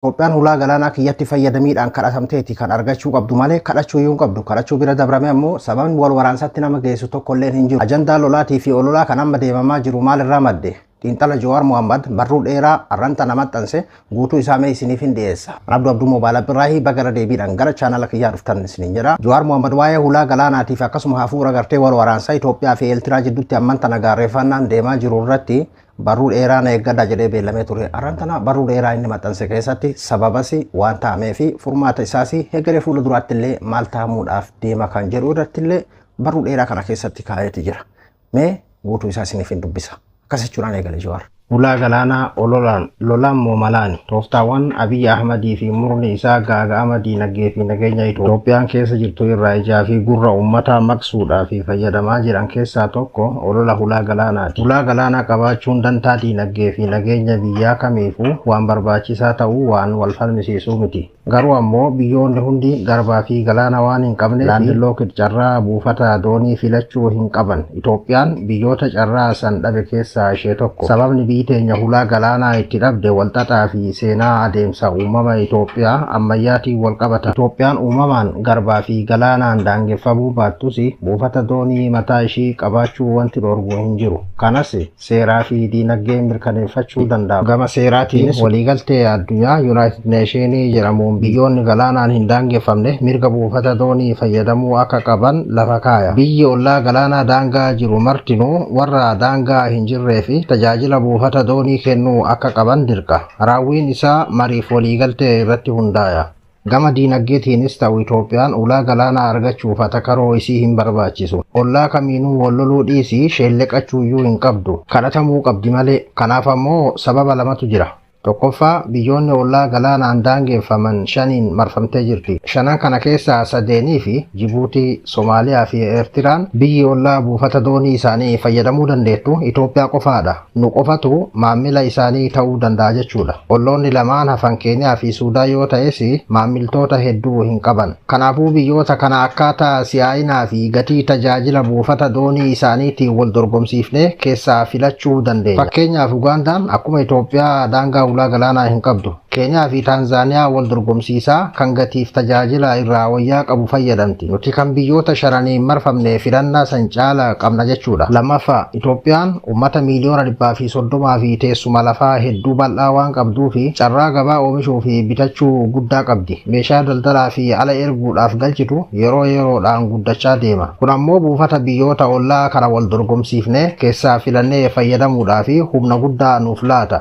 Itoophiyaan hulaa galaanaa kiyyatti fayyadamiidhaan kadhatamteeti kan argachuu qabdu malee kadhachuu iyyuu hin qabdu. Kadhachuu bira dabrame ammoo sababni wal waraansatti nama geessu tokkolleen hin jiru. Ajandaa lolaatii fi ololaa kan amma deemamaa jiru maalirraa madde? Xiinxala Jawaar Mohammad barruu dheeraa arranta nama maxxanse guutuu isaa mee isiniif hin dhiyeessa. Abduu Abduu Moobaayil Abdirraahii bagara deebiidhaan gara chaanala kiyyaa dhuftan isiniin jedha. Jawaar Mohammad waa'ee hulaa galaanaatiif akkasuma hafuura gartee wal waraansaa Itoophiyaa fi Eeltiraa jidduutti amman tana gaarreeffannaan deemaa jiru irratti barruu dheeraa na eeggadha jedhee beellamee ture. Arrantana barruu dheeraa inni maxxanse keessatti sababas waan ta'amee fi furmaata isaas hegeree fuula duraatti illee maal ta'amuudhaaf deema kan jedhu irratti illee barruu dheeraa kana keessatti kaa'eeti jira. Mee guutuu isaa isiniif hin dubbisa. Akkas jechuudhaan eegale Jawaar. Hulaa galaanaa ololaan lolaan moomalaani tooftaawwan Abiyyi Ahmadii fi murni isaa gaaga'ama diinagdee fi nageenya Itoophiyaan keessa jirtu irraa ijaa fi gurra uummataa maqsuudhaa fi fayyadamaa jiran keessaa tokko olola hulaa galaanaati. Hulaa galaanaa qabaachuun dantaa diinagdee fi nageenya biyyaa kamiifuu waan barbaachisaa ta'uu waan wal falmisiisuu miti. Garuu ammoo biyyoonni hundi garbaa fi galaana waan hin qabneef landlocked carraa buufata doonii filachuu hin qaban. Itoophiyaan biyyoota carraa san dhabe keessaa ishee tokko. Sababni biyyi teenya hulaa galaanaa itti dhabde walxaxaa fi seenaa adeemsa uumama Itoophiyaa ammayyaatiin wal qabata. Itoophiyaan uumamaan garbaa fi galaanaan daangeffamuu baattus buufata doonii mataa ishii qabaachuu wanti dhorgu hin jiru. Kanas seeraa fi diinagdee mirkaneeffachuu danda'ama. Gama seeraatiinis waliigaltee addunyaa United Nations jedhamuun biyyoonni galaanaan hin daangeffamne mirga buufata doonii fayyadamuu akka qaban lafa kaaya. Biyyi ollaa galaanaa daangaa jiru martinuu warra daangaa hin jirree fi tajaajila buufata doonii kennuu akka qaban dirqa. Raawwiin isaa mariif waliigaltee irratti hundaaya. Gama diinagdeetiinis ta'u Itoophiyaan ulaa galaanaa argachuuf atakaroo isii hin barbaachisu. Ollaa kamiinuu wal loluu dhiisii sheelleqachuuyyuu hin qabdu. Kadhatamuu qabdi malee. Kanaaf ammoo sababa lamatu jira. Tokkoffaa, biyyoonni ollaa galaanaan daangeffaman shaniin marfamtee jirti. Shanan kana keessaa sadeenii fi Jibuutii, Somaaliyaa fi Eertiraan biyyi ollaa buufata doonii isaanii fayyadamuu dandeettu Itoophiyaa qofaadha. Nu qofatu maamila isaanii ta'uu danda'a jechuudha. Olloonni lamaan hafan Keeniyaa fi Suudaan yoo ta'es maamiltoota hedduu hin qaban. Kanaafuu biyyoota kana akkaataa si'aayinaa fi gatii tajaajila buufata doonii isaaniitiin wal dorgomsiifnee keessaa filachuu dandeenya. Fakkeenyaaf Ugaandaan akkuma Itoophiyaa daangaa hulaa galaanaa hin qabdu. Keeniyaa fi Taanzaaniyaa wal dorgomsiisaa kan gatiif tajaajila irraa wayyaa qabu fayyadamti. Nuti kan biyyoota shananiin marfamne filannaa san caala qabna jechuudha. Lammaffaa, Itoophiyaan uummata 130 miiliyoona fi teessuma lafaa hedduu bal'aa waan qabduu fi carraa gabaa oomishuu fi bitachuu guddaa qabdi. Meeshaa daldalaa fi ala erguudhaaf galchitu yeroo yeroodhaan guddachaa deema. Kun ammoo buufata biyyoota ollaa kana wal dorgomsiifnee keessaa filannee fayyadamuudhaa fi humna guddaa nuuf laata.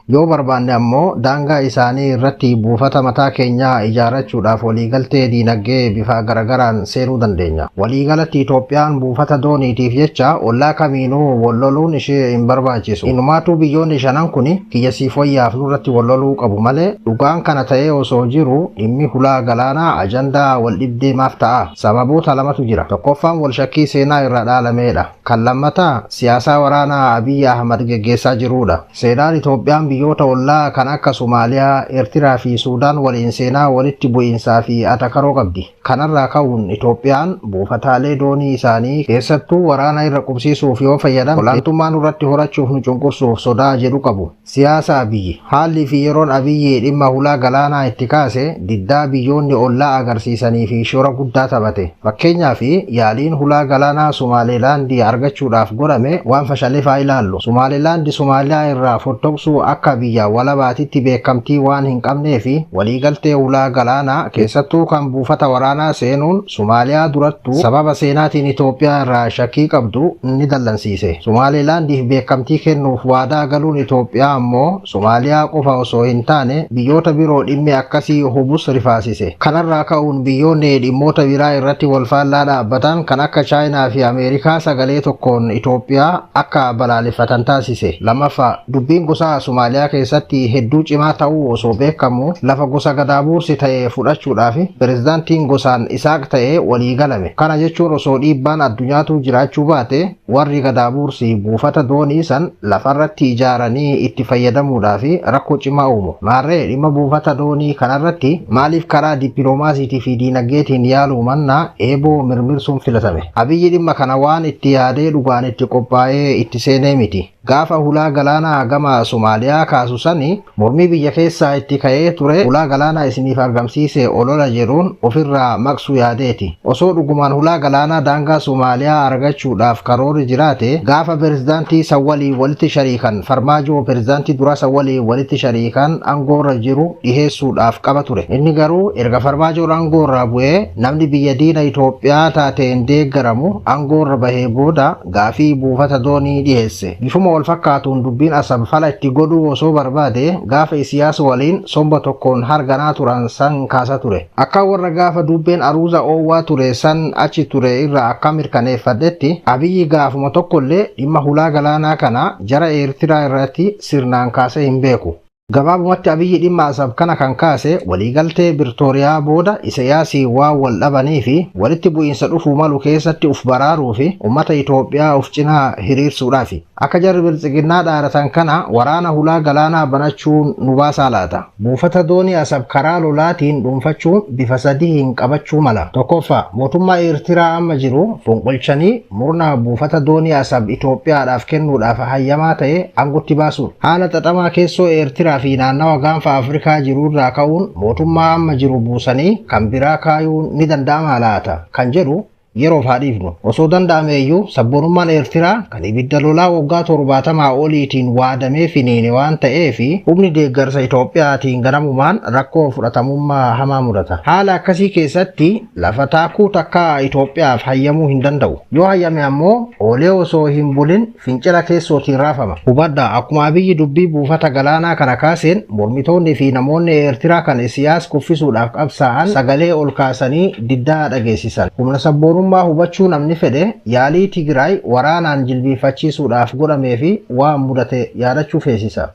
Yoo barbaanne ammoo daangaa isaanii irratti buufata mataa keenyaa ijaarrachuudhaaf waliigaltee diinagdee bifa garagaraan seenuu dandeenya. Waliigalatti Itoophiyaan buufata dooniitiif jecha ollaa kamiinuu wal loluun ishee hin barbaachisu. Inumaatuu biyyoonni shanan kun kiyya siif wayyaaf nurratti wal loluu qabu malee dhugaan kana ta'ee osoo jiru dhimmi hulaa galaanaa ajandaa wal dhibdee maaf ta'a? Sababoota lamatu jira. Tokkoffaan wal shakkii seenaa irraa dhaalameedha. Kan lammataa siyaasaa waraanaa Abiyyi Ahmad geggeessaa jirudha. Seenaan Itoophiyaan biyyoota ollaa kan akka Somaaliyaa, Eertiraa fi Suudaan waliin seenaa walitti bu'iinsaa fi atakaroo qabdi. Kanarraa ka'uun Itoophiyaan buufataalee doonii isaanii keessattuu waraana irra qubsiisuuf yoo fayyadamte olaantummaa nurratti horachuuf nu cunqursuuf sodaa jedhu qabu. Siyaasa Abiyyi. Haalli fi yeroon Abiyyi dhimma hulaa galaanaa itti kaase diddaa biyyoonni ollaa agarsiisanii fi shoora guddaa taphate. Fakkeenyaaf yaaliin hulaa galaanaa Somaalilaandii argachuudhaaf godhame waan fashaleef haa ilaallu. Somaalilaandi Somaaliyaa irraa fottoqsuu akka biyya walabaatitti beekamtii waan hin qabnee fi waliigaltee hulaa galaanaa keessattuu kan buufata waraanaa seenuun Somaaliyaa durattuu sababa seenaatiin Itoophiyaa irraa shakkii qabdu ni dallansiise. Somaalilaandiif beekamtii kennuuf waadaa galuun Itoophiyaa ammoo Somaaliyaa qofa osoo hin taane biyyoota biroo dhimmi akkasii hubus rifaasise. Kanarraa ka'uun biyyoonni dhimmoota biraa irratti wal faallaa dhaabbatan kan akka Chaayinaa fi Ameerikaa sagalee tokkoon Itoophiyaa akka balaaleffatan taasise. Lammaffaa, dubbiin gosaa Somaaliyaa keessatti hedduu cimaa ta'uu osoo beekamu lafa gosa gadaabuursi ta'e fudhachuudhaaf pirezidaantiin gosaan Isaaq ta'e walii galame. Kana jechuun osoo dhiibbaan addunyaatu jiraachuu baate warri gadaabuursi buufata doonii san lafarratti ijaaranii itti fayyadamuudhaaf rakkoo cimaa uumu. Maarree dhimma buufata doonii kanarratti maaliif karaa dippiloomaasiitii fi diinagdeetiin yaaluu mannaa eeboo mirmirsuun filatame? Abiyyi dhimma kana waan itti yaadee dhugaan itti qophaa'ee itti seenee miti. Gaafa hulaa galaanaa gama Somaaliyaa kaasu sani mormii biyya keessaa itti ka'ee ture hulaa galaanaa isiniif argamsiise olola jedhuun ofirraa maqsuu yaadeeti. Osoo dhugumaan hulaa galaanaa daangaa Somaaliyaa argachuudhaaf karoorri jiraate, gaafa pirezidaantii san waliin walitti shariikan, Farmaajoo pirezidaantii duraa san waliin walitti shariikan aangoorra jiru dhiheessuudhaaf qaba ture. Inni garuu erga Farmaajoon aangoorraa bu'ee namni biyya diina Itoophiyaa taateen deeggaramu aangoorra bahee booda gaafii buufata doonii dhiheesse. Bifuma wal fakkaatuun dubbiin Asab fala itti godhuu osoo barbaade, gaafa Isiyaas waliin somba tokkoon harganaa turan san kaasa ture. Akka warra gaafa dubbeen aruuza oowwaa ture san achi ture irraa akka mirkaneeffadhetti, Abiyyi gaafuma tokkollee dhimma hulaa galaanaa kana jara Eertiraa irratti sirnaan kaasee hin beeku. Gabaabumatti, Abiyyi dhimma Asab kana kan kaase waliigaltee Piritooriyaa booda Isayaasii waan wal dhabanii fi walitti bu'iinsa dhufuu malu keessatti uf baraaruu fi uummata Itoophiyaa uf cinaa hiriirsuudhaafi. Akka jarri Biltsiginnaa dhaaratan kana waraana hulaa galaanaa banachuun nu baasaa laata? Buufata doonii Asab karaa lolaatiin dhuunfachuun bifa sadiin qabachuu mala. Tokkoffaa, mootummaa Eertiraa amma jiru fonqolchanii murna buufata doonii Asab Itoophiyaadhaaf kennuudhaaf hayyamaa ta'e aangotti baasuudha. Haala xaxamaa keessoo Eertiraa fi naannawa Gaanfa Afrikaa jiru irraa ka'uun mootummaa amma jiru buusanii kan biraa kaayuun ni danda'amaa laata kan jedhu yeroof haa dhiifnu. Osoo danda'ame iyyuu, sabboonummaan Eertiraa kan ibidda lolaa waggaa 70 oliitiin waadamee finiine waan ta'eef, humni deeggarsa Itoophiyaatiin ganamumaan rakkoo fudhatamummaa hamaa mudata. Haala akkasii keessatti lafa taakuu takka Itoophiyaaf hayyamuu hin danda'u. Yoo hayyame ammoo oolee osoo hin bulin fincila keessootiin raafama. Hubadhaa, akkuma Abiyyi dubbii buufata galaanaa kana kaaseen mormitoonni fi namoonni Eertiraa kan Isiyaas kuffisuudhaaf qabsaa'an sagalee ol kaasanii diddaa dhageessisan. Humna sabboonummaa hubachuu namni fedhe yaalii Tigraay waraanaan jilbiinfachiisuudhaaf godhamee fi waan mudate yaadachuu feesisa.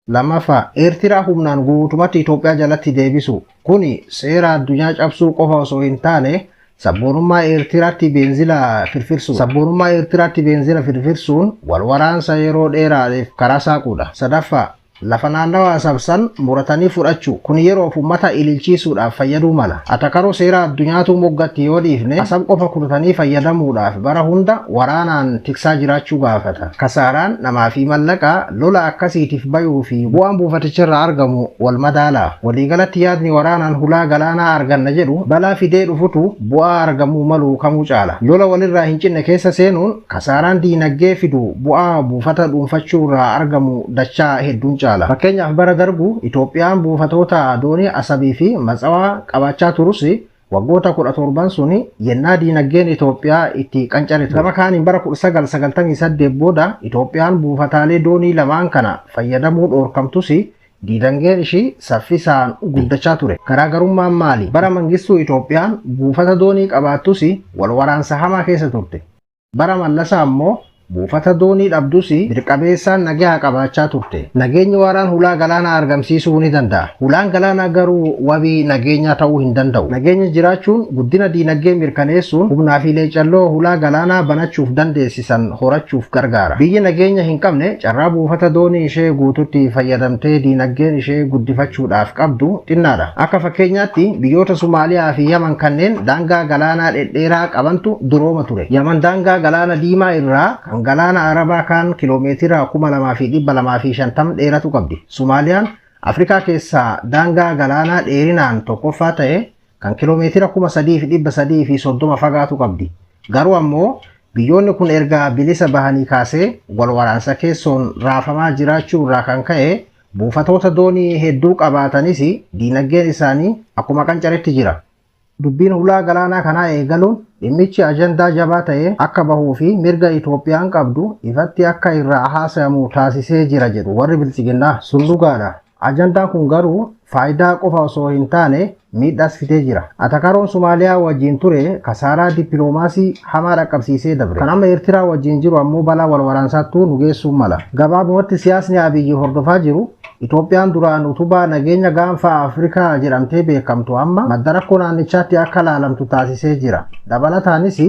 Lammaffaa, Eertiraa humnaan guutumatti Itoophiyaa jalatti deebisu. Kuni seera addunyaa cabsuu qofa osoo hin taane sabboonummaa Eertiraatti beenzila firfirsu. Sabboonummaa Eertiraatti beenzila firfirsuun wal waraansa yeroo dheeraadhaaf karaa saaquudha. Sadaffaa, lafa naannawa Asab san muratanii fudhachuu. Kun yeroof uummata ililchiisuudhaaf fayyaduu mala. Atakaroo seera addunyaatu moggatti yoo dhiifne, Asab qofa kutatanii fayyadamuudhaaf bara hunda waraanaan tiksaa jiraachuu gaafata. Kasaaraan namaa fi mallaqaa lola akkasiitiif bayuu fi bu'aan buufaticharraa argamu wal madaalaa. Waliigalatti, yaadni waraanaan hulaa galaanaa arganna jedhu balaa fidee dhufutu bu'aa argamuu malu kamuu caala. Lola walirraa hin cinne keessa seenuun kasaaraan diinagdee fidu bu'aa buufata dhuunfachuu irraa argamu dachaa hedduun caala. Fakkeenyaaf, bara darbu Itoophiyaan buufatoota doonii Asabii fi Matsawaa qabaachaa turus, waggoota 17 suni yennaa diinagdeen Itoophiyaa itti qancare ture. Gama kaaniin bara 1998 booda Itoophiyaan buufataalee doonii lamaan kana fayyadamuu dhoorkamtus, diinagdeen ishii saffisaan guddachaa ture. Garaagarummaan maali? Bara Mangistuu Itoophiyaan buufata doonii qabaattus wal waraansa hamaa keessa turte. Bara Mallasaa ammoo buufata doonii dhabdus birqabeessaan nagaa qabaachaa turte. Nageenyi waaraan hulaa galaanaa argamsiisuu ni danda'a. Hulaan galaanaa garuu wabii nageenyaa ta'uu hin danda'u. Nageenya jiraachuun guddina diinagdee mirkaneessuun humnaa fi leecalloo hulaa galaanaa banachuuf dandeessisan horachuuf gargaara. Biyyi nageenya hin qabne carraa buufata doonii ishee guututti fayyadamtee diinagdeen ishee guddifachuudhaaf qabdu xinnaadha. Akka fakkeenyaatti biyyoota Somaaliyaa fi Yaman kanneen daangaa galaanaa dhedheeraa qabantu durooma ture. Yaman daangaa Galaana Diimaa irraa kan Galaana Arabaa kaan kiloomeetira 2250 dheeratu qabdi. Somaaliyaan Afrikaa keessaa daangaa galaanaa dheerinaan tokkoffaa ta'e kan kiloomeetira 3330 fagaatu qabdi. Garuu ammoo biyyoonni kun erga bilisa bahanii kaasee wal waraansa keessoon raafamaa jiraachuu irraa kan ka'e buufatoota doonii hedduu qabaatanis diinagdeen isaanii akkuma qancaretti jira. Dubbiin hulaa galaanaa kanaa eegaluun dhimmichi ajandaa jabaa ta'e akka bahuu fi mirga Itoophiyaan qabdu ifatti akka irraa haasayamu taasisee jira jedhu warri Biltsiginnaa. Sun dhugaadha. Ajandaan kun garuu faayidaa qofa osoo hin taane miidhaas fidee jira. Atakaroon Somaaliyaa wajjin ture kasaaraa dippiloomaasii hamaa dhaqqabsiisee dabre. Kan amma Eertiraa wajjin jiru ammoo balaa wal waraansaattuu nu geessuu mala. Gabaabumatti, siyaasni Abiyyi hordofaa jiru Itoophiyaan duraan utubaa nageenya Gaanfa Afrikaa jedhamtee beekamtu amma madda rakkoo naannichaatti akka laalamtu taasisee jira. Dabalataanis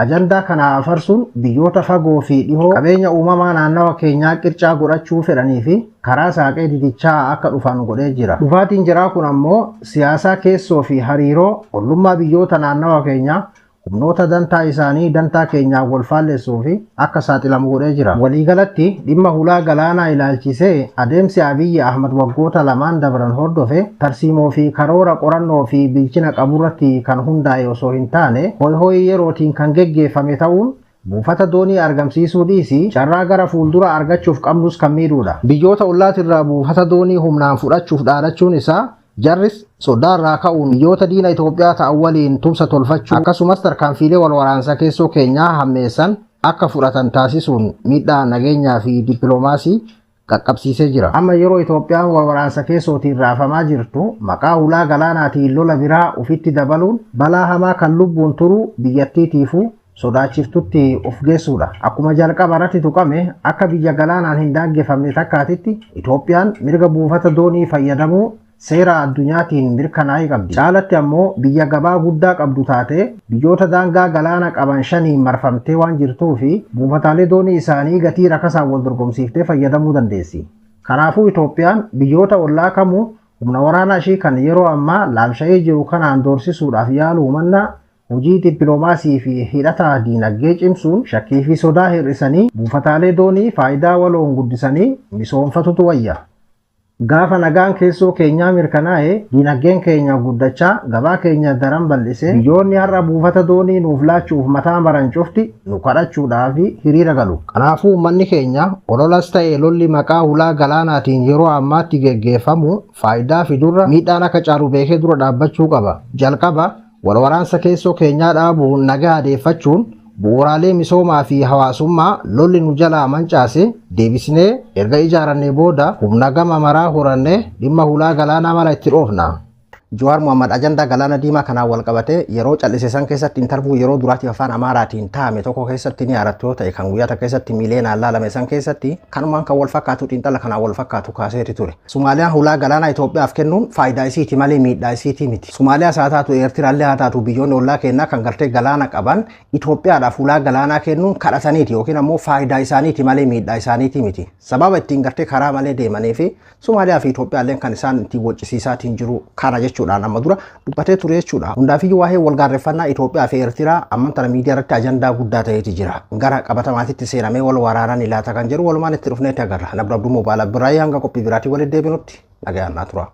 ajandaa kana afarsuun biyyoota fagoo fi dhihoo qabeenya uumamaa naannawa keenyaa qircaa godhachuu fedhanii fi karaa saaqee didichaa akka dhufan godhee jira. Dhufaatiin jiraa kun ammoo siyaasaa keessoo fi hariiroo ollummaa biyyoota naannawa keenyaa humnoota dantaa isaanii dantaa keenyaan wal faallessuu fi akka saaxilamu godhee jira. Waliigalatti dhimma hulaa galaanaa ilaalchisee adeemsi Abiyyi Ahmad waggoota lamaan dabran hordofe tarsiimoo fi karoora qorannoo fi bilchina qaburratti kan hundaa'e osoo hin taane hoy hoy yerootiin kan geggeeffame ta'uun buufata doonii argamsiisuu dhiisii carraa gara fuuldura argachuuf qabnus kan miidhuudha. Biyyoota ollaatirraa buufata doonii humnaan fudhachuuf dhaadachuun isaa jarris sodaarraa ka'uun biyyoota diina Itoophiyaa ta'an waliin tumsa tolfachuu akkasumas tarkaanfiilee wal waraansaa keessoo keenyaa hammeessan akka fudhatan taasisuun miidhaa nageenyaa fi dippiloomaasii qaqqabsiisee jira. Amma yeroo Itoophiyaan wal waraansa keessootiin raafamaa jirtu maqaa hulaa galaanaatiin lola biraa ofitti dabaluun balaa hamaa kan lubbuun turu biyyattiitiifuu sodaachiftutti of geessuudha. Akkuma jalqaba irratti tuqame, akka biyya galaanaan hin daangeffamne takkaatitti Itoophiyaan mirga buufata doonii fayyadamuu seera addunyaatiin mirkanaa'ee qabdi. Caalatti ammoo biyya gabaa guddaa qabdu taate biyyoota daangaa galaana qaban shaniin marfamtee waan jirtuu fi buufataalee doonii isaanii gatii rakasaan wal dorgomsiiftee fayyadamuu dandeessi. Kanaafuu Itoophiyaan biyyoota ollaa kamuu humna waraanaa ishii kan yeroo ammaa laamsha'ee jiru kanaan doorsisuudhaaf yaaluu mannaa, hojii dippiloomaasii fi hidhata diinagdee cimsuun shakkii fi sodaa hir'isanii buufataalee doonii faayidaa waloon guddisanii misoomfatutu wayya. Gaafa nagaan keessoo keenyaa mirkanaa'e, diinagdeen keenya guddachaa, gabaa keenya daran bal'isee, biyyoonni har'a buufata doonii nuuf laachuuf mataa maran cufti nu kadhachuudhaaf hiriira galu. Kanaafuu uummanni keenya ololas ta'e lolli maqaa hulaa galaanaatiin yeroo ammaatti geggeeffamu faayidaa fidurra miidhaan akka caalu beekee dura dhaabbachuu qaba. Jalqaba wal waraansa keessoo keenyaa dhaabuun nagaa adeeffachuun bu'uuraalee misoomaa fi hawaasummaa lolli nu jalaa mancaase deebisnee erga ijaarannee booda humna gama maraa horannee dhimma hulaa galaanaa mala itti dhoofna. Jawaar Muhammad ajandaa galaana diimaa kanaan wal qabatee yeroo callise san keessatti interview yeroo duraatiif afaan Amaaraatiin taa'ame tokko keessatti ni yaadattu yoo ta'e, kan guyyaa tokko keessatti miiliyoonaan laalame san keessatti kanumaan kan wal fakkaatu, xiinxala kanaan wal fakkaatu kaaseeti ture. Sumaaliyaan hulaa galaanaa Itoophiyaaf kennuun faayidaa isiiti malee miidhaa isiiti miti. Sumaaliyaas haa taatu, Eertiraallee haa taatu, biyyoonni ollaa kennaa kan gartee galaana qaban Itoophiyaadhaaf hulaa galaanaa kennuun kadhataniiti yookiin ammoo faayidaa isaaniiti malee miidhaa isaaniiti miti. Sababa ittiin gartee karaa malee deemanii fi Somaaliyaa fi Itoophiyaalleen kan isaan ittiin waccisiisaatiin jiru kana jechuudhaan amma dura dubbatee ture jechuudha. Hundaafiyyuu waa'ee walgaarreffannaa Itoophiyaa fi Eertiraa amman tana miidiyaa irratti ajandaa guddaa ta'eeti jira. Gara qabatamaatitti seenamee wal waraanan ilaata kan jedhu walumaan itti dhufneetti agarra. Nabdu Abduu Mobaala Biraayi, hanga qophii biraatii walitti deebinutti nagayaan naa tura.